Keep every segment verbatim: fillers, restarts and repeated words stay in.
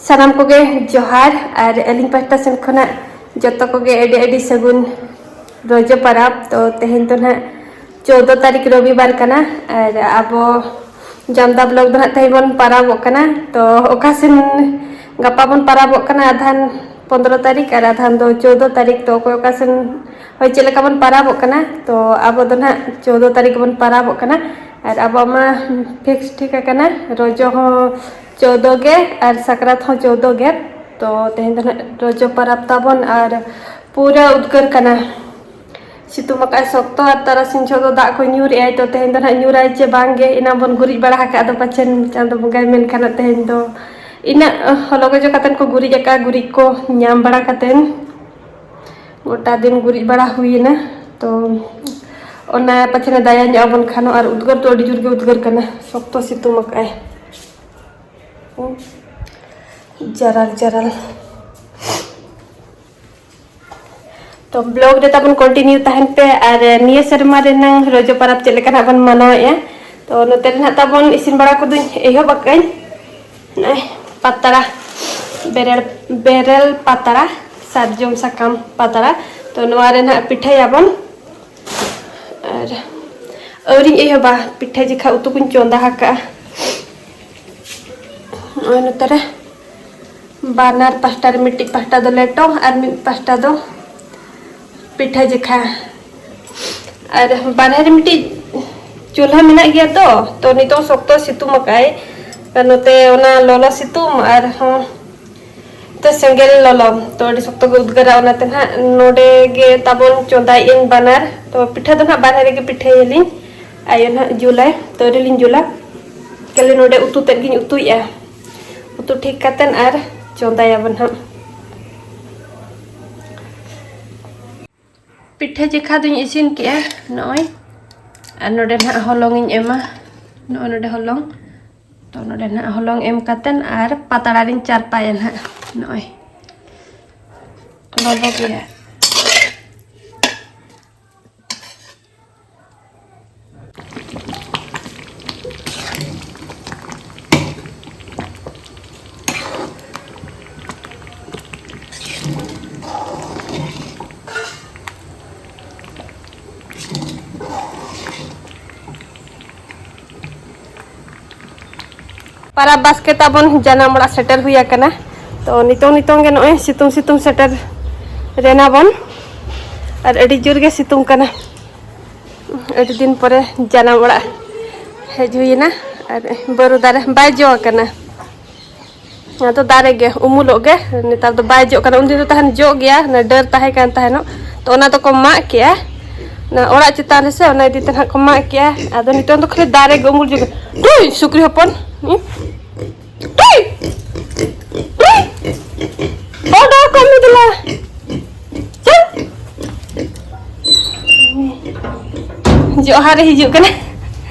ᱥᱟᱱᱟᱢ ᱠᱚᱜᱮ ᱡᱚᱦᱟᱨ, ᱟᱨ ᱟᱹᱞᱤᱧ ᱯᱟᱦᱴᱟ ᱥᱮᱱ ᱠᱷᱚᱱᱟᱜ ᱡᱚᱛᱚ ᱠᱚᱜᱮ ᱟᱹᱰᱤ ᱟᱹᱰᱤ ᱥᱟᱹᱜᱩᱱ ᱨᱚᱡᱚ ᱯᱟᱨᱟᱵᱽ᱾ ᱛᱚ ᱛᱮᱦᱮᱧ ᱫᱚ ᱱᱟᱦᱟᱜ ᱪᱳᱫᱽᱫᱚ ᱛᱟᱹᱨᱤᱠᱷ ᱨᱚᱵᱤᱵᱟᱨ ᱠᱟᱱᱟ, ᱟᱨ ᱟᱵᱚ ᱡᱟᱢᱫᱟ ᱵᱞᱚᱠ ᱫᱚ ᱱᱟᱦᱟᱜ ᱛᱮᱦᱮᱧ ᱵᱚᱱ ᱯᱟᱨᱟᱵᱚᱜ ᱠᱟᱱᱟ᱾ ᱛᱚ ᱚᱠᱟ ᱥᱮᱱ ᱜᱟᱯᱟ ᱵᱚᱱ ᱯᱟᱨᱟᱵᱚᱜ ᱠᱟᱱᱟ, ᱟᱫᱷᱟᱱ ᱯᱚᱱᱫᱽᱨᱚ ᱛᱟᱹᱨᱤᱠᱷ ᱟᱨ ᱟᱫᱷᱟᱱ ᱫᱚ ᱪᱳᱫᱽᱫᱚ ᱛᱟᱹᱨᱤᱠᱷ᱾ ᱛᱚ ᱚᱠᱚᱭ ᱚᱠᱟ ᱥᱮᱱ ᱦᱳᱭ ᱪᱮᱫ ᱞᱮᱠᱟ ᱵᱚᱱ ᱯᱟᱨᱟᱵᱚᱜ ᱠᱟᱱᱟ, ᱛᱚ ᱟᱵᱚ ᱫᱚ ᱱᱟᱦᱟᱜ ᱪᱳᱫᱽᱫᱚ ᱛᱟᱹᱨᱤᱠᱷ ᱵᱚᱱ ᱯᱟᱨᱟᱵᱚᱜ ᱠᱟᱱᱟ᱾ ᱟᱨ ᱟᱵᱚᱣᱟᱜ ᱢᱟ ᱯᱷᱤᱠᱥ ᱴᱷᱤᱠ ᱟᱠᱟᱱᱟ, ᱨᱚᱡᱚ ᱦᱚᱸ ᱪᱳᱫᱽᱫᱚ ᱜᱮ ᱟᱨ ᱥᱟᱠᱨᱟᱛ ᱦᱚᱸ ᱪᱳᱫᱽᱫᱚ ᱜᱮ᱾ ᱛᱚ ᱛᱮᱦᱮᱧ ᱫᱚ ᱱᱟᱦᱟᱜ ᱨᱚᱡᱚ ᱯᱟᱨᱟᱵᱽ ᱛᱟᱵᱚᱱ ᱟᱨ ᱯᱩᱨᱟᱹ ᱩᱫᱽᱜᱟᱹᱨ ᱠᱟᱱᱟ, ᱥᱤᱛᱩᱝ ᱟᱠᱟᱫᱼᱟᱭ ᱥᱚᱠᱛᱚ ᱟᱨ ᱛᱟᱨᱟᱥᱤᱧ ᱡᱚᱦᱚᱜ ᱫᱚ ᱫᱟᱜ ᱠᱚ ᱧᱩᱨᱮᱜᱼᱟᱭ᱾ ᱛᱚ ᱛᱮᱦᱮᱧ ᱫᱚ ᱱᱟᱦᱟᱜ ᱧᱩᱨᱟᱭ ᱪᱮ ᱵᱟᱝ ᱜᱮ, ᱮᱱᱟᱝ ᱵᱚᱱ ᱜᱩᱨᱤᱡ ᱵᱟᱲᱟ ᱟᱠᱟᱫ ᱫᱚ, ᱯᱟᱪᱷᱮᱱ ᱪᱟᱸᱫᱚ ᱵᱚᱸᱜᱟᱭ ᱢᱮᱱ ᱠᱷᱟᱱ ᱛᱮᱦᱮᱧ ᱫᱚ ᱤᱱᱟᱹᱜ ᱦᱚᱞᱚ ᱜᱚᱡᱚ ᱠᱟᱛᱮᱱ ᱠᱚ ᱜᱩᱨᱤᱡ ᱟᱠᱟᱫᱼᱟ, ᱜᱩᱨᱤᱡ ᱠᱚ ᱧᱟᱢ ᱵᱟᱲᱟ ᱠᱟᱛᱮᱱ ᱜᱚᱴᱟ ᱫᱤᱱ ᱜᱩᱨᱤᱡ ᱵᱟᱲᱟ ᱦᱩᱭᱮᱱᱟ᱾ ᱛᱚ ᱚᱱᱟ ᱯᱟᱪᱷᱮ ᱫᱟᱭᱟ ᱧᱚᱜ ᱟᱵᱚᱱ ᱠᱷᱟᱱ, ᱟᱨ ᱩᱫᱽᱜᱟᱹᱨ ᱫᱚ ᱟᱹᱰᱤ ᱡᱳᱨ ᱜᱮ ᱩᱫᱽᱜᱟᱹᱨ ᱠᱟᱱᱟ, ᱥᱚᱠᱛᱚ ᱥᱤᱛᱩᱝ ᱟᱠᱟᱫᱼᱟᱭ᱾ ᱡᱟᱨᱟᱞ ᱡᱟᱨᱟᱞ᱾ ᱛᱚ ᱵᱞᱚᱜ ᱨᱮ ᱛᱟᱵᱚᱱ ᱠᱚᱱᱴᱤᱱᱤᱭᱩ ᱛᱟᱦᱮᱱ ᱯᱮ, ᱟᱨ ᱱᱤᱭᱟᱹ ᱥᱮᱨᱢᱟ ᱨᱮᱱᱟᱝ ᱨᱚᱡᱚ ᱯᱟᱨᱟᱵᱽ ᱪᱮᱫ ᱞᱮᱠᱟ ᱱᱟᱜ ᱵᱚᱱ ᱢᱟᱱᱟᱣᱮᱫᱼᱟ᱾ ᱛᱚ ᱱᱚᱛᱮ ᱨᱮ ᱱᱟᱜ ᱛᱟᱵᱚᱱ ᱤᱥᱤᱱ ᱵᱟᱲᱟ ᱠᱚᱫᱚᱧ ᱮᱦᱚᱵ ᱟᱠᱟᱫᱟᱹᱧ᱾ ᱱᱚᱜᱼᱚᱭ ᱯᱟᱛᱲᱟ, ᱵᱮᱨᱮᱞ, ᱵᱮᱨᱮᱞ ᱯᱟᱛᱲᱟ, ᱥᱟᱨᱡᱚᱢ ᱥᱟᱠᱟᱢ ᱯᱟᱛᱲᱟ᱾ ᱛᱚ ᱱᱚᱣᱟ ᱨᱮ ᱱᱟᱜ ᱯᱤᱴᱷᱟᱹᱭᱟᱵᱚᱱ᱾ ᱟᱨ ᱟᱹᱣᱨᱤᱧ ᱮᱦᱚᱵᱟ, ᱯᱤᱴᱷᱟᱹ ᱡᱚᱠᱷᱟ ᱩᱛᱩ ᱠᱚᱧ ᱪᱚᱸᱫᱟ ᱟᱠᱟᱫᱼᱟ᱾ ᱱᱚᱜᱼᱚᱭ ᱱᱚᱛᱮ ᱨᱮ ᱵᱟᱱᱟᱨ ᱯᱟᱦᱴᱟ ᱨᱮ, ᱢᱤᱫᱴᱤᱡ ᱯᱟᱦᱴᱟ ᱫᱚ ᱞᱮᱴᱚ ᱟᱨ ᱢᱤᱫ ᱯᱟᱦᱴᱟ ᱫᱚ ᱯᱤᱴᱷᱟᱹ ᱡᱚᱠᱷᱟ᱾ ᱟᱨ ᱵᱟᱨᱦᱮ ᱨᱮ ᱢᱤᱫᱴᱤᱡ ᱪᱩᱞᱦᱟᱹ ᱢᱮᱱᱟᱜ ᱜᱮᱭᱟ ᱛᱚ, ᱛᱚ ᱱᱤᱛᱚᱝ ᱥᱚᱠᱛᱚ ᱥᱤᱛᱩᱝ ᱟᱠᱟᱫᱼᱟᱭ᱾ ᱟᱨ ᱱᱚᱛᱮ ᱚᱱᱟ ᱞᱚᱞᱚ ᱥᱤᱛᱩᱝ ᱟᱨᱦᱚᱸ ᱛᱚ ᱥᱮᱸᱜᱮᱞ ᱞᱚᱞᱚ ᱛᱚ ᱟᱹᱰᱤ ᱥᱚᱠᱛᱚ ᱜᱮ ᱩᱫᱽᱜᱟᱹᱨᱟ, ᱚᱱᱟᱛᱮ ᱱᱟᱦᱟᱜ ᱱᱚᱰᱮ ᱜᱮ ᱛᱟᱵᱚᱱ ᱪᱚᱸᱫᱟᱭᱮᱫ ᱟᱹᱧ ᱵᱟᱱᱟᱨ᱾ ᱛᱚ ᱯᱤᱴᱷᱟᱹ ᱫᱚ ᱱᱟᱦᱟᱜ ᱵᱟᱨᱦᱮ ᱨᱮᱜᱮ ᱯᱤᱴᱷᱟᱹᱭᱟᱞᱤᱧ, ᱟᱭᱳ ᱱᱟᱦᱟᱜ ᱡᱩᱞᱟᱭ, ᱛᱚ ᱟᱹᱣᱨᱤ ᱞᱤᱧ ᱡᱩᱞᱟ᱾ ᱠᱷᱟᱹᱞᱤ ᱱᱚᱰᱮ ᱩᱛᱩ ᱛᱮᱫ ᱜᱤᱧ ᱩᱛᱩᱭᱮᱫᱼᱟ, ᱩᱛᱩ ᱴᱷᱤᱠ ᱠᱟᱛᱮᱫ ᱟᱨ ᱪᱚᱸᱫᱟᱭᱟᱵᱚᱱ ᱱᱟᱦᱟᱜ᱾ ᱯᱤᱴᱷᱟᱹ ᱪᱮᱠᱷᱟ ᱫᱚᱧ ᱤᱥᱤᱱ ᱠᱮᱜᱼᱟ ᱱᱚᱜᱼᱚᱭ, ᱟᱨ ᱱᱚᱰᱮ ᱱᱟᱦᱟᱜ ᱦᱚᱞᱚᱝ ᱤᱧ ᱮᱢᱟ, ᱱᱚᱜᱼᱚᱭ ᱱᱚᱰᱮ ᱦᱚᱞᱚᱝ᱾ ᱛᱚ ᱱᱚᱰᱮ ᱱᱟᱦᱟᱜ ᱦᱚᱞᱚᱝ ᱮᱢ ᱠᱟᱛᱮᱫ ᱟᱨ ᱯᱟᱛᱲᱟ ᱨᱤᱧ ᱪᱟᱨᱯᱟᱭᱟ ᱱᱟᱦᱟᱜ ᱱᱚᱜᱼᱚᱭ ᱞᱚᱞᱚ ᱜᱮᱭᱟ᱾ ᱟᱨ ᱵᱟᱥᱠᱮ ᱛᱟᱵᱚᱱ ᱡᱟᱱᱟᱢ ᱚᱲᱟᱜ ᱥᱮᱴᱮᱨ ᱦᱩᱭ ᱟᱠᱟᱱᱟ᱾ ᱛᱚ ᱱᱤᱛᱚᱝ ᱱᱤᱛᱚᱝ ᱜᱮ ᱱᱚᱜᱼᱚᱭ ᱥᱤᱛᱩᱝ ᱥᱤᱛᱩᱝ ᱥᱮᱴᱮᱨ ᱨᱮᱱᱟ ᱵᱚᱱ, ᱟᱨ ᱟᱹᱰᱤ ᱡᱳᱨ ᱜᱮ ᱥᱤᱛᱩᱝ ᱠᱟᱱᱟ᱾ ᱟᱹᱰᱤ ᱫᱤᱱ ᱯᱚᱨᱮ ᱡᱟᱱᱟᱢ ᱚᱲᱟᱜ ᱦᱮᱡ ᱦᱩᱭᱮᱱᱟ᱾ ᱟᱨ ᱵᱟᱹᱨᱩ ᱫᱟᱨᱮ ᱵᱟᱭ ᱡᱚ ᱟᱠᱟᱱᱟ, ᱟᱫᱚ ᱫᱟᱨᱮ ᱜᱮ ᱩᱢᱩᱞᱚᱜ ᱜᱮ᱾ ᱱᱮᱛᱟᱨ ᱫᱚ ᱵᱟᱭ ᱡᱚᱜ ᱠᱟᱱᱟ, ᱩᱱᱫᱤᱱ ᱫᱚ ᱛᱟᱦᱮᱱ ᱡᱚᱜ ᱜᱮᱭᱟ, ᱚᱱᱟ ᱰᱟᱹᱨ ᱛᱟᱦᱮᱸ ᱠᱟᱱ ᱛᱟᱦᱮᱱᱚᱜ, ᱛᱚ ᱚᱱᱟ ᱫᱚᱠᱚ ᱢᱟᱜ ᱠᱮᱜᱼᱟ᱾ ᱚᱱᱟ ᱚᱲᱟᱜ ᱪᱮᱛᱟᱱ ᱨᱮᱥᱮ, ᱚᱱᱟ ᱤᱫᱤ ᱛᱮ ᱱᱟᱦᱟᱜ ᱠᱚ ᱢᱟᱜ ᱠᱮᱜᱼᱟ᱾ ᱟᱫᱚ ᱱᱤᱛᱚᱝ ᱫᱚ ᱠᱷᱟᱹᱞᱤ ᱫᱟᱨᱮ ᱜᱮ ᱩᱢᱩᱞ ᱡᱚᱜ ᱠᱟᱱᱟ᱾ ᱴᱩᱭ! ᱥᱩᱠᱨᱤ ᱦᱚᱯᱚᱱ, ᱦᱩᱸ? ᱴᱩᱭ! ᱴᱩᱭ! ᱦᱚ, ᱰᱚ ᱠᱚ ᱩᱢᱩᱞ ᱫᱮᱞᱟ᱾ ᱪᱚᱞ! ᱡᱚᱦᱟᱨ ᱮ ᱦᱤᱡᱩᱜ ᱠᱟᱱᱟ᱾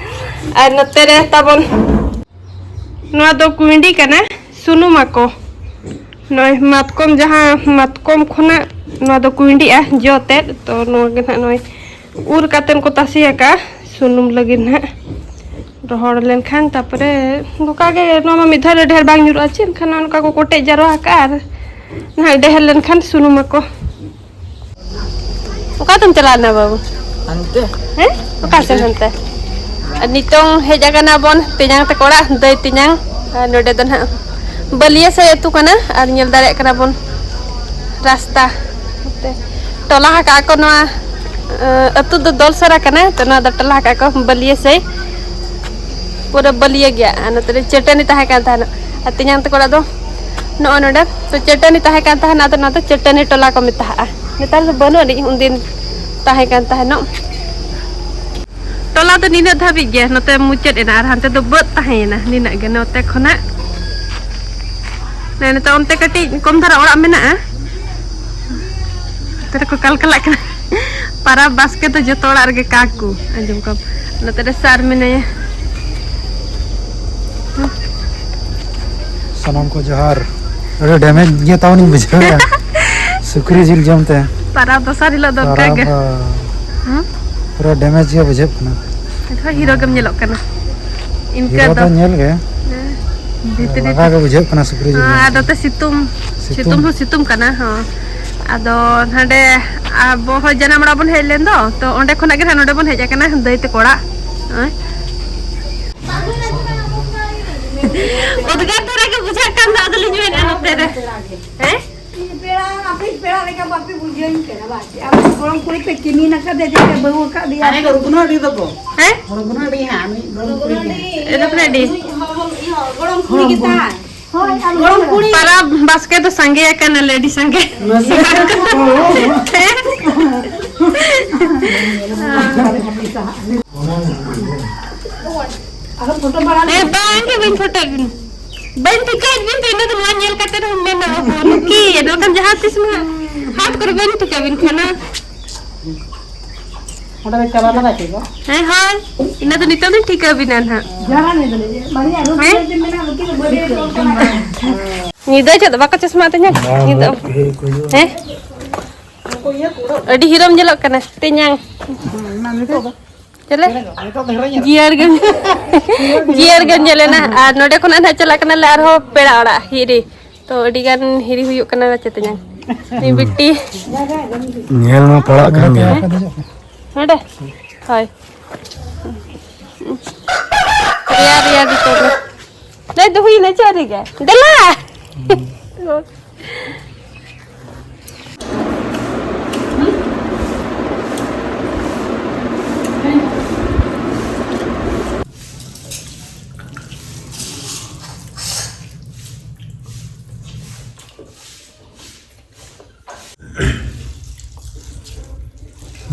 ᱟᱨ ᱱᱚᱛᱮ ᱨᱮ ᱛᱟᱵᱚᱱ ᱱᱚᱣᱟ ᱫᱚ ᱠᱩᱸᱭᱰᱤ ᱠᱟᱱᱟ, ᱥᱩᱱᱩᱢ ᱟᱠᱚ᱾ ᱱᱚᱜᱼᱚᱭ ᱢᱟᱛᱠᱚᱢ, ᱡᱟᱦᱟᱸ ᱢᱟᱛᱠᱚᱢ ᱠᱷᱚᱱᱟᱜ ᱱᱚᱣᱟ ᱫᱚ ᱠᱩᱸᱭᱰᱤᱜᱼᱟ ᱡᱚ ᱛᱮᱫ᱾ ᱛᱚ ᱱᱚᱣᱟ ᱜᱮ ᱱᱟᱦᱟᱜ ᱱᱚᱜᱼᱚᱭ ᱩᱨ ᱠᱟᱛᱮᱫ ᱠᱚ ᱛᱟᱥᱮ ᱟᱠᱟᱫᱼᱟ ᱥᱩᱱᱩᱢ ᱞᱟᱹᱜᱤᱫ ᱱᱟᱦᱟᱜ᱾ ᱨᱚᱦᱚᱲ ᱞᱮᱱᱠᱷᱟᱱ ᱛᱟᱨᱯᱚᱨᱮ ᱱᱚᱝᱠᱟ ᱜᱮ, ᱱᱚᱣᱟ ᱢᱟ ᱢᱤᱫ ᱫᱷᱟᱣ ᱨᱮ ᱰᱷᱮᱨ ᱵᱟᱝ ᱧᱩᱨᱩᱜᱼᱟ ᱪᱮ, ᱮᱱᱠᱷᱟᱱ ᱱᱚᱜᱼᱚ ᱱᱚᱝᱠᱟ ᱠᱚ ᱠᱚᱴᱮᱡ ᱡᱟᱨᱣᱟ ᱟᱠᱟᱫᱼᱟ ᱟᱨ ᱱᱟᱦᱟᱜ ᱰᱷᱮᱨ ᱞᱮᱱᱠᱷᱟᱱ ᱥᱩᱱᱩᱢ ᱟᱠᱚ᱾ ᱚᱠᱟ ᱛᱮᱢ ᱪᱟᱞᱟᱣ ᱞᱮᱱᱟ ᱵᱟᱹᱵᱩ? ᱦᱟᱱᱛᱮ᱾ ᱦᱮᱸ? ᱚᱠᱟ ᱥᱮᱱ ᱦᱟᱱᱛᱮ? ᱟᱨ ᱱᱤᱛᱚᱝ ᱦᱮᱡ ᱟᱠᱟᱱᱟ ᱵᱚᱱ ᱛᱮᱧᱟᱝ ᱛᱟᱠᱚ ᱚᱲᱟᱜ, ᱫᱟᱹᱭ ᱛᱮᱧᱟᱝ᱾ ᱟᱨ ᱱᱚᱰᱮ ᱫᱚ ᱱᱟᱦᱟᱜ ᱵᱟᱹᱞᱤᱭᱟᱹ ᱥᱮᱫ ᱟᱹᱛᱩ ᱠᱟᱱᱟ ᱟᱨ ᱧᱮᱞ ᱫᱟᱲᱮᱭᱟᱜ ᱠᱟᱱᱟ ᱵᱚᱱ ᱨᱟᱥᱛᱟ᱾ ᱴᱚᱞᱟ ᱟᱠᱟᱫ ᱠᱚ ᱱᱚᱣᱟ, ᱟᱹᱛᱩ ᱫᱚ ᱫᱚᱞᱥᱚᱨᱟ ᱠᱟᱱᱟ, ᱛᱚ ᱱᱚᱣᱟ ᱫᱚ ᱴᱚᱞᱟ ᱟᱠᱟᱫ ᱠᱚ ᱵᱟᱹᱞᱤᱭᱟᱹ ᱥᱮᱫ᱾ ᱯᱩᱨᱟᱹ ᱵᱟᱹᱞᱤᱭᱟᱹ ᱜᱮᱭᱟ᱾ ᱟᱨ ᱱᱚᱛᱮ ᱨᱮ ᱪᱟᱹᱴᱟᱹᱱᱤ ᱛᱟᱦᱮᱸ ᱠᱟᱱ ᱛᱟᱦᱮᱱᱟ᱾ ᱟᱨ ᱛᱮᱧᱟᱝ ᱛᱟᱠᱚ ᱚᱲᱟᱜ ᱫᱚ ᱱᱚᱜᱼᱚ ᱱᱚᱰᱮ᱾ ᱛᱚ ᱪᱟᱹᱴᱟᱹᱱᱤ ᱛᱟᱦᱮᱸ ᱠᱟᱱ ᱛᱟᱦᱮᱱᱟ, ᱟᱫᱚ ᱱᱚᱣᱟ ᱫᱚ ᱪᱟᱹᱴᱟᱹᱱᱤ ᱴᱚᱞᱟ ᱠᱚ ᱢᱮᱛᱟᱜᱼᱟ᱾ ᱱᱮᱛᱟᱨ ᱫᱚ ᱵᱟᱹᱱᱩᱜ ᱟᱹᱱᱤᱡ, ᱩᱱᱫᱤᱱ ᱛᱟᱦᱮᱸ ᱠᱟᱱ ᱛᱟᱦᱮᱱᱚᱜ᱾ ᱴᱚᱞᱟ ᱫᱚ ᱱᱤᱱᱟᱹᱜ ᱫᱷᱟᱹᱵᱤᱡ ᱜᱮ ᱱᱚᱛᱮ ᱢᱩᱪᱟᱹᱫ ᱮᱱᱟ, ᱟᱨ ᱦᱟᱱᱛᱮ ᱫᱚ ᱵᱟᱹᱫᱽ ᱛᱟᱦᱮᱸᱭᱮᱱᱟ ᱱᱤᱱᱟᱹᱜ ᱜᱮ᱾ ᱱᱚᱛᱮ ᱠᱷᱚᱱᱟᱜ ᱱᱮ-, ᱱᱤᱛᱚᱜ ᱚᱱᱛᱮ ᱠᱟᱹᱴᱤᱡ ᱠᱚᱢ ᱫᱷᱟᱨᱟ ᱚᱲᱟᱜ ᱢᱮᱱᱟᱜᱼᱟ᱾ ᱱᱚᱛᱮ ᱨᱮᱠᱚ ᱠᱟᱞᱠᱟᱞᱟᱜ ᱠᱟᱱᱟ᱾ ᱯᱟᱨᱟᱵᱽ ᱵᱟᱥᱠᱮ ᱫᱚ ᱡᱚᱛᱚ ᱚᱲᱟᱜ ᱨᱮᱜᱮ ᱠᱟᱠ ᱠᱚ ᱟᱸᱡᱚᱢ ᱠᱟᱢ᱾ ᱱᱚᱛᱮ ᱨᱮ ᱥᱟᱨ ᱢᱮᱱᱟᱭᱟ᱾ ᱥᱟᱱᱟᱢ ᱠᱚ ᱡᱚᱦᱟᱨ᱾ ᱟᱹᱰᱤ damage ᱜᱮ ᱛᱟᱵᱚᱱᱤᱧ ᱵᱩᱡᱷᱟᱹᱣᱮᱫᱼᱟ᱾ ᱥᱩᱠᱨᱤ ᱡᱤᱞ ᱡᱚᱢ ᱛᱮ᱾ ᱯᱟᱨᱟᱵᱽ ᱫᱚᱥᱟᱨ ᱦᱤᱞᱳᱜ ᱫᱚ ᱚᱱᱠᱟ ᱜᱮ᱾ ᱯᱟᱨᱟᱵᱽ, ᱦᱩᱸ? ᱯᱩᱨᱟᱹ damage ᱜᱮ ᱵᱩᱡᱷᱟᱹᱜ ᱠᱟᱱᱟ᱾ ᱱᱤᱛ ᱦᱚᱸ ᱦᱤᱨᱳ ᱜᱮᱢ ᱧᱮᱞᱚᱜ ᱠᱟᱱᱟ᱾ ᱤᱱᱠᱟᱹ ᱦᱤᱨᱳ ᱫᱚ᱾ ᱫᱚ ᱧᱮᱞ ᱜᱮ᱾ ᱦᱮᱸ᱾ ᱵᱷᱤᱛᱨᱤ ᱞᱟᱸᱜᱟ ᱛᱮ᱾ ᱜᱮ ᱵᱩᱡᱷᱟᱹᱜ ᱠᱟᱱᱟ ᱥᱩᱠᱨᱤ ᱡᱤᱞ ᱦᱮᱸ, ᱡᱚᱢ ᱟᱨ ᱛᱮ᱾ ᱱᱚᱛᱮ ᱥᱤᱛᱩᱝ, ᱥᱤᱛᱩᱝ᱾ ᱥᱤᱛᱩᱝ ᱦᱚᱸ ᱥᱤᱛᱩᱝ ᱠᱟᱱᱟ, ᱦᱚᱸ᱾ ᱟᱫᱚ ᱱᱟᱰᱮ ᱟᱵᱚ ᱦᱚᱸ ᱡᱟᱱᱟᱢ ᱚᱲᱟᱜ ᱵᱚᱱ ᱦᱮᱡ ᱞᱮᱱ ᱫᱚ, ᱛᱚ ᱚᱸᱰᱮ ᱠᱷᱚᱱᱟᱜ ᱜᱮ ᱱᱟᱦᱟᱜ ᱱᱚᱰᱮ ᱵᱚᱱ ᱦᱮᱡ ᱟᱠᱟᱱᱟ ᱫᱟᱹᱭ ᱛᱟᱠᱚ ᱚᱲᱟᱜ᱾ ᱱᱚᱜᱼᱚᱭ᱾ ᱩᱫᱽᱜᱟᱹᱨ ᱫᱷᱟᱨᱟ ᱜᱮ ᱵᱩᱡᱷᱟᱹᱜ ᱠᱟᱱ ᱫᱚ, ᱟᱫᱚᱞᱤᱧ ᱢᱮᱱᱮᱫᱼᱟ ᱱᱚᱛᱮ ᱨᱮ᱾ ᱦᱮᱸ? ᱯᱮᱲᱟ, ᱟᱯᱮ ᱯᱮᱲᱟ ᱞᱮᱠᱟ ᱵᱟᱯᱮ ᱵᱩᱡᱷᱟᱹᱣᱧ ᱠᱟᱱᱟ, ᱵᱟᱝ? ᱟᱢ ᱜᱚᱲᱚᱢ ᱠᱩᱲᱤ ᱯᱮ ᱠᱤᱢᱤᱱ ᱟᱠᱟᱫᱮ ᱛᱮ ᱵᱟᱹᱦᱩ ᱟᱠᱟᱫ ᱫᱮᱭᱟ᱾ ᱟᱨᱮ ᱨᱩᱜᱽᱱᱟᱹ ᱟᱹᱰᱤ ᱛᱟᱠᱚ᱾ ᱦᱮᱸ? ᱨᱩᱜᱽᱱᱟᱹ ᱟᱹᱰᱤ ᱦᱟᱸᱜ, ᱩᱱᱤ ᱜᱚᱲᱚᱢ ᱠᱩᱲᱤ ᱜᱮ᱾ ᱮ, ᱫᱚ ᱯᱮ ᱟᱹᱰᱤ᱾ ᱜᱚᱲᱚᱢ ᱠᱩᱲᱤ ᱜᱮ ᱛᱟᱭ᱾ ᱦᱳᱭ, ᱟᱨ ᱜᱚᱲᱚᱢ ᱠᱩᱲᱤ᱾ ᱯᱟᱨᱟᱵᱽ ᱵᱟᱥᱠᱮ ᱫᱚ ᱥᱟᱸᱜᱮ ᱟᱠᱟᱱᱟᱞᱮ ᱟᱹᱰᱤ ᱥᱟᱸᱜᱮ᱾ ᱟᱫᱚ ᱯᱷᱳᱴᱳ ᱵᱟᱲᱟ ᱮ, ᱵᱟᱝ ᱜᱮ, ᱵᱟᱹᱧ ᱯᱷᱳᱴᱳᱭᱮᱫ ᱵᱤᱱ᱾ ᱵᱟᱹᱧ ᱴᱷᱤᱠᱟᱹᱭᱮᱫ ᱵᱤᱱ ᱛᱚ, ᱤᱱᱟᱹ ᱫᱚ ᱱᱚᱣᱟ ᱧᱮᱞ ᱠᱟᱛᱮ ᱨᱮᱦᱚᱸ ᱢᱮᱱᱟ, "ᱚᱦᱚ, ᱱᱩᱠᱤᱱ ᱵᱟᱠᱷᱟᱱ ᱡᱟᱦᱟᱸ ᱛᱤᱥ ᱢᱟ ᱦᱟᱴ ᱠᱚᱨᱮ ᱵᱟᱹᱧ ᱴᱷᱤᱠᱟᱹ ᱵᱤᱱ ᱠᱷᱟᱱᱟ᱾" ᱚᱸᱰᱮ ᱵᱮᱱ ᱪᱟᱞᱟᱣ ᱞᱮᱱᱟ ᱪᱮ ᱜᱚ? ᱦᱮᱸ, ᱦᱳᱭ᱾ ᱤᱱᱟᱹ ᱫᱚ ᱱᱤᱛᱚᱜ ᱫᱚᱧ ᱴᱷᱤᱠᱟᱹ ᱵᱤᱱᱟ ᱱᱟᱦᱟᱜ᱾ ᱡᱟᱦᱟᱸ ᱨᱮ ᱫᱚ ᱞᱟᱹᱭ, ᱢᱟᱱᱮ ᱟᱨᱚ ᱦᱮᱸ? ᱧᱤᱫᱟᱹ ᱪᱮᱫ ᱵᱟᱠᱚ ᱪᱚᱥᱢᱟ ᱛᱤᱧᱟ? ᱧᱤᱫᱟᱹ᱾ ᱦᱮᱸ? ᱟᱹᱰᱤ ᱦᱤᱨᱳᱢ ᱧᱮᱞᱚᱜ ᱠᱟᱱᱟ, ᱛᱮᱧᱟᱝ᱾ ᱪᱮᱞᱮ? ᱡᱤᱭᱟᱹᱲ ᱜᱮᱢ, ᱡᱤᱭᱟᱹᱲ ᱜᱮᱢ ᱧᱮᱞᱮᱱᱟ᱾ ᱟᱨ ᱱᱚᱰᱮ ᱠᱷᱚᱱᱟᱜ ᱱᱟᱦᱟᱜ ᱪᱟᱞᱟᱜ ᱠᱟᱱᱟᱞᱮ ᱟᱨᱦᱚᱸ ᱯᱮᱲᱟ ᱚᱲᱟᱜ, ᱦᱤᱨᱤ᱾ ᱛᱚ, ᱟᱹᱰᱤ ᱜᱟᱱ ᱦᱤᱨᱤ ᱦᱩᱭᱩᱜ ᱠᱟᱱᱟ, ᱪᱮᱛᱟᱧᱟᱝ᱾ ᱩᱱᱤ ᱵᱤᱴᱤ᱾ ᱧᱮᱞ ᱢᱟ ᱯᱟᱲᱟᱜ ᱠᱟᱱ ᱜᱮᱭᱟ᱾ ᱱᱚᱰᱮ? ᱦᱳᱭ᱾ ᱨᱮᱭᱟᱲ, ᱨᱮᱭᱟᱲ ᱜᱮ ᱛᱚᱵᱮ᱾ ᱫᱟᱹᱭ ᱫᱚ ᱦᱩᱭᱱᱟ, ᱪᱮᱫ ᱨᱮᱜᱮ? ᱫᱮᱞᱟ!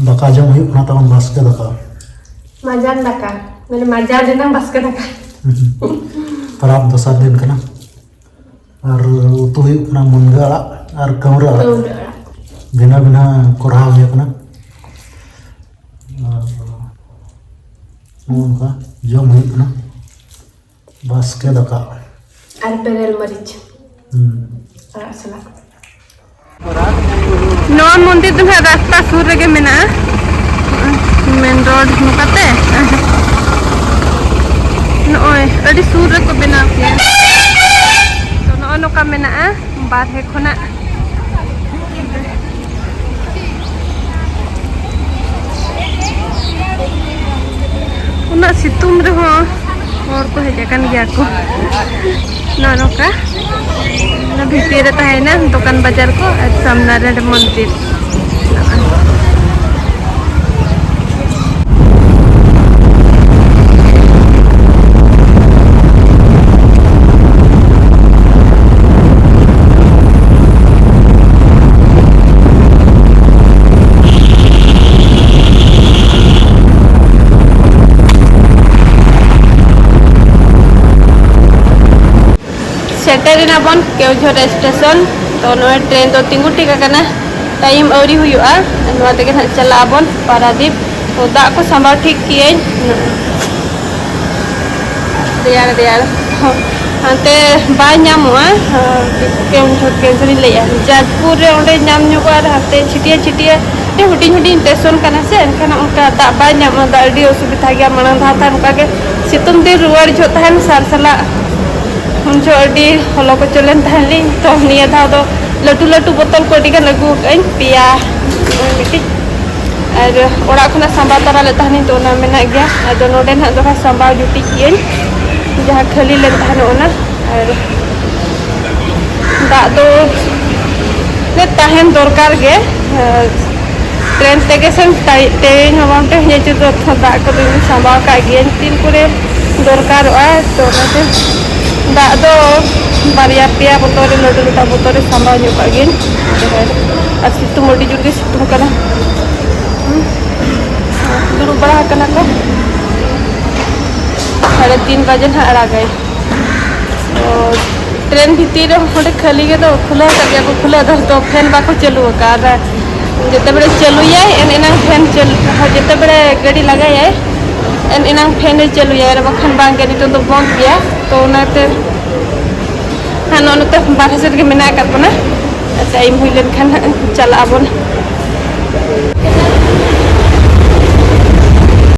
ᱫᱟᱠᱟ ᱡᱚᱢ ᱦᱩᱭᱩᱜ ᱠᱟᱱᱟ ᱛᱟᱵᱚᱱ, ᱵᱟᱥᱠᱮ ᱫᱟᱠᱟ᱾ ᱢᱟᱡᱟᱱ ᱫᱟᱠᱟ, ᱢᱟᱱᱮ ᱢᱟᱡᱟᱱ ᱨᱮᱱᱟᱜ ᱵᱟᱥᱠᱮ ᱫᱟᱠᱟ᱾ ᱯᱟᱨᱟᱵᱽ ᱫᱚᱥᱟᱨ ᱫᱤᱱ ᱠᱟᱱᱟ᱾ ᱟᱨ ᱩᱛᱩ ᱦᱩᱭᱩᱜ ᱠᱟᱱᱟ ᱢᱩᱱᱜᱟᱹ ᱟᱲᱟᱜ ᱟᱨ ᱠᱟᱹᱣᱨᱟᱹ ᱟᱲᱟᱜ᱾ ᱠᱟᱹᱣᱨᱟᱹ ᱟᱲᱟᱜ᱾ ᱵᱷᱤᱱᱟᱹ ᱵᱷᱤᱱᱟᱹ ᱠᱚᱨᱦᱟ ᱦᱩᱭ ᱠᱟᱱᱟ᱾ ᱟᱨ ᱱᱚᱜᱼᱚ ᱱᱚᱝᱠᱟ ᱡᱚᱢ ᱦᱩᱭᱩᱜ ᱠᱟᱱᱟ᱾ ᱵᱟᱥᱠᱮ ᱫᱟᱠᱟ᱾ ᱟᱨ ᱵᱮᱨᱮᱞ ᱢᱟᱹᱨᱤᱪ᱾ ᱦᱩᱸ᱾ ᱟᱲᱟᱜ ᱥᱟᱞᱟᱜ᱾ ᱱᱚᱣᱟ ᱢᱚᱱᱫᱤᱨ ᱫᱚ ᱱᱟᱦᱟᱜ ᱨᱟᱥᱛᱟ ᱥᱩᱨ ᱨᱮᱜᱮ ᱢᱮᱱᱟᱜᱼᱟ, ᱢᱮᱱ ᱨᱳᱰ ᱱᱚᱝᱠᱟᱛᱮ᱾ ᱱᱚᱜᱼᱚᱭ ᱟᱹᱰᱤ ᱥᱩᱨ ᱨᱮᱠᱚ ᱵᱮᱱᱟᱣ ᱠᱮᱜᱼᱟ᱾ ᱛᱚ, ᱱᱚᱜᱼᱚ ᱱᱚᱝᱠᱟ ᱢᱮᱱᱟᱜᱼᱟ ᱵᱟᱨᱦᱮ ᱠᱷᱚᱱᱟᱜ᱾ ᱩᱱᱟᱹᱜ ᱥᱤᱛᱩᱝ ᱨᱮᱦᱚᱸ ᱦᱚᱲ ᱠᱚ ᱦᱮᱡ ᱟᱠᱟᱱ ᱜᱮᱭᱟ ᱠᱚ᱾ ᱱᱚᱜᱼᱚ ᱱᱚᱝᱠᱟ ᱚᱱᱟ ᱵᱷᱤᱛᱤᱨ ᱨᱮ ᱛᱟᱦᱮᱱᱟ ᱫᱚᱠᱟᱱ ᱵᱟᱡᱟᱨ ᱠᱚ, ᱟᱨ ᱥᱟᱢᱱᱟ ᱨᱮ ᱚᱸᱰᱮ ᱢᱚᱱᱫᱤᱨ᱾ ᱥᱮᱴᱮᱨ ᱮᱱᱟ ᱵᱚᱱ ᱠᱮᱣᱡᱷᱚᱨ ᱥᱴᱮᱥᱚᱱ᱾ ᱛᱚ ᱱᱚᱜᱼᱚᱭ ᱴᱨᱮᱱ ᱫᱚ ᱛᱤᱸᱜᱩ ᱴᱷᱤᱠ ᱟᱠᱟᱱᱟ, ᱴᱟᱭᱤᱢ ᱟᱹᱣᱨᱤ ᱦᱩᱭᱩᱜᱼᱟ᱾ ᱱᱚᱣᱟ ᱛᱮᱜᱮ ᱱᱟᱦᱟᱜ ᱪᱟᱞᱟᱜ ᱟᱵᱚᱱ ᱯᱟᱨᱟᱫᱤᱯ᱾ ᱛᱚ ᱫᱟᱜ ᱠᱚ ᱥᱟᱢᱵᱟᱣ ᱴᱷᱤᱠ ᱠᱤᱭᱟᱹᱧ, ᱨᱮᱭᱟᱲ ᱨᱮᱭᱟᱲ᱾ ᱦᱟᱱᱛᱮ ᱵᱟᱭ ᱧᱟᱢᱚᱜᱼᱟ, ᱠᱮᱣᱡᱷᱚᱨ, ᱠᱮᱣᱡᱷᱚᱨᱤᱧ ᱞᱟᱹᱭᱮᱜᱼᱟ, ᱡᱟᱡᱽᱯᱩᱨ ᱨᱮ ᱚᱸᱰᱮ ᱧᱟᱢ ᱧᱚᱜᱚᱜᱼᱟ, ᱟᱨ ᱦᱟᱱᱛᱮ ᱪᱷᱤᱴᱭᱟᱹ ᱪᱷᱤᱴᱭᱟᱹ ᱦᱩᱰᱤᱧ ᱦᱩᱰᱤᱧ ᱥᱴᱮᱥᱚᱱ ᱠᱟᱱᱟ ᱥᱮ, ᱮᱱᱠᱷᱟᱱ ᱚᱱᱠᱟ ᱫᱟᱜ ᱵᱟᱭ ᱧᱟᱢᱚᱜᱼᱟ, ᱫᱟᱜ ᱟᱹᱰᱤ ᱚᱥᱩᱵᱤᱫᱷᱟ ᱜᱮᱭᱟ᱾ ᱢᱟᱲᱟᱝ ᱫᱷᱟᱣ ᱛᱟᱦᱮᱸ ᱚᱱᱠᱟ ᱜᱮ ᱥᱤᱛᱩᱝ ᱫᱤᱱ ᱨᱩᱣᱟᱹᱲ ᱡᱚᱦᱚᱜ ᱛᱟᱦᱮᱱ ᱥᱟᱨ ᱥᱟᱞᱟᱜ, ᱩᱱ ᱡᱚᱦᱚᱜ ᱟᱹᱰᱤ ᱦᱚᱞᱚ ᱠᱚᱪᱚ ᱞᱮᱱ ᱛᱟᱦᱮᱱ ᱞᱤᱧ᱾ ᱛᱚ ᱱᱤᱭᱟᱹ ᱫᱷᱟᱣ ᱫᱚ ᱞᱟᱹᱴᱩ ᱞᱟᱹᱴᱩ ᱵᱚᱛᱚᱞ ᱠᱚ ᱟᱹᱰᱤ ᱜᱟᱱ ᱟᱹᱜᱩ ᱟᱠᱟᱫ ᱟᱹᱧ, ᱯᱮᱭᱟ ᱢᱤᱫᱴᱤᱡ᱾ ᱟᱨ ᱚᱲᱟᱜ ᱠᱷᱚᱱᱟᱜ ᱥᱟᱢᱵᱟᱣ ᱛᱚᱨᱟ ᱞᱮᱫ ᱛᱟᱦᱮᱱᱤᱧ, ᱛᱚ ᱚᱱᱟ ᱢᱮᱱᱟᱜ ᱜᱮᱭᱟ᱾ ᱟᱫᱚ ᱱᱚᱰᱮ ᱱᱟᱦᱟᱜ ᱫᱚᱦᱲᱟ ᱥᱟᱢᱵᱟᱣ ᱡᱩᱴᱤᱡ ᱠᱮᱜᱼᱟᱹᱧ, ᱡᱟᱦᱟᱸ ᱠᱷᱟᱹᱞᱤ ᱞᱮᱱ ᱛᱟᱦᱮᱱᱚᱜ ᱚᱱᱟ᱾ ᱟᱨ ᱫᱟᱜ ᱫᱚ ᱛᱟᱦᱮᱱ ᱫᱚᱨᱠᱟᱨ ᱜᱮ᱾ ᱟᱨ ᱴᱨᱮᱱ ᱛᱮᱜᱮ ᱥᱮᱱ ᱛᱟᱭ-, ᱛᱮᱦᱮᱧ ᱦᱚᱸ ᱵᱟᱝ ᱛᱮᱦᱮᱧ ᱟᱹᱪᱩᱨ ᱫᱚ ᱫᱟᱜ ᱠᱚᱫᱚᱧ ᱥᱟᱢᱵᱟᱣ ᱠᱟᱜ ᱜᱤᱭᱟᱹᱧ, ᱛᱤᱱ ᱠᱚᱨᱮ ᱫᱚᱨᱠᱟᱨᱚᱜᱼᱟ᱾ ᱛᱚ ᱚᱱᱟᱛᱮ ᱫᱟᱜ ᱫᱚ ᱵᱟᱨᱭᱟ ᱯᱮᱭᱟ ᱵᱚᱛᱚᱞ ᱨᱮ, ᱞᱟᱹᱴᱩ ᱞᱟᱹᱴᱩ ᱵᱚᱛᱚᱞ ᱨᱮ ᱥᱟᱢᱵᱟᱣ ᱧᱚᱜ ᱠᱟᱜ ᱜᱤᱭᱟᱹᱧ᱾ ᱟᱨ ᱥᱤᱛᱩᱝ ᱟᱹᱰᱤ ᱡᱳᱨ ᱜᱮ ᱥᱤᱛᱩᱝ ᱠᱟᱱᱟ᱾ ᱫᱩᱲᱩᱵ ᱵᱟᱲᱟ ᱟᱠᱟᱱᱟ ᱠᱚ᱾ ᱥᱟᱲᱮ ᱛᱤᱱ ᱵᱟᱡᱮ ᱱᱟᱦᱟᱜ ᱟᱲᱟᱜᱟᱭ᱾ ᱛᱚ ᱴᱨᱮᱱ ᱵᱷᱤᱛᱤᱨ ᱨᱮ ᱚᱸᱰᱮ ᱠᱷᱟᱹᱞᱤ ᱜᱮ ᱫᱚ, ᱠᱷᱩᱞᱟᱹᱣ ᱠᱟᱜ ᱜᱮᱭᱟ ᱠᱚ ᱠᱷᱩᱞᱟᱹᱣ ᱫᱚ, ᱛᱚ ᱯᱷᱮᱱ ᱵᱟᱠᱚ ᱪᱟᱹᱞᱩ ᱟᱠᱟᱫᱼᱟ᱾ ᱟᱨ ᱡᱮᱛᱮ ᱵᱮᱲᱮ ᱪᱟᱹᱞᱩᱭᱟᱭ ᱮᱱ ᱮᱱᱟᱝ ᱯᱷᱮᱱ ᱪᱟᱹᱞᱩ, ᱡᱮᱛᱮ ᱵᱮᱲᱮ ᱜᱟᱹᱰᱤ ᱞᱟᱜᱟᱭᱟᱭ ᱮᱱ ᱮᱱᱟᱝ ᱯᱷᱮᱱ ᱮ ᱪᱟᱹᱞᱩᱭᱟ, ᱟᱨ ᱵᱟᱠᱷᱟᱱ ᱵᱟᱝ ᱜᱮ᱾ ᱱᱤᱛᱚᱜ ᱫᱚ ᱵᱚᱱᱫ ᱜᱮᱭᱟ᱾ ᱛᱚ ᱚᱱᱟᱛᱮ ᱦᱟᱸᱜ ᱱᱚᱜᱼᱚ ᱱᱚᱛᱮ ᱵᱟᱨᱦᱮ ᱥᱮᱫ ᱨᱮᱜᱮ ᱢᱮᱱᱟᱜ ᱟᱠᱟᱫ ᱵᱚᱱᱟ᱾ ᱴᱟᱭᱤᱢ ᱦᱩᱭ ᱞᱮᱱᱠᱷᱟᱱ ᱦᱟᱸᱜ ᱪᱟᱞᱟᱜ ᱟᱵᱚᱱ᱾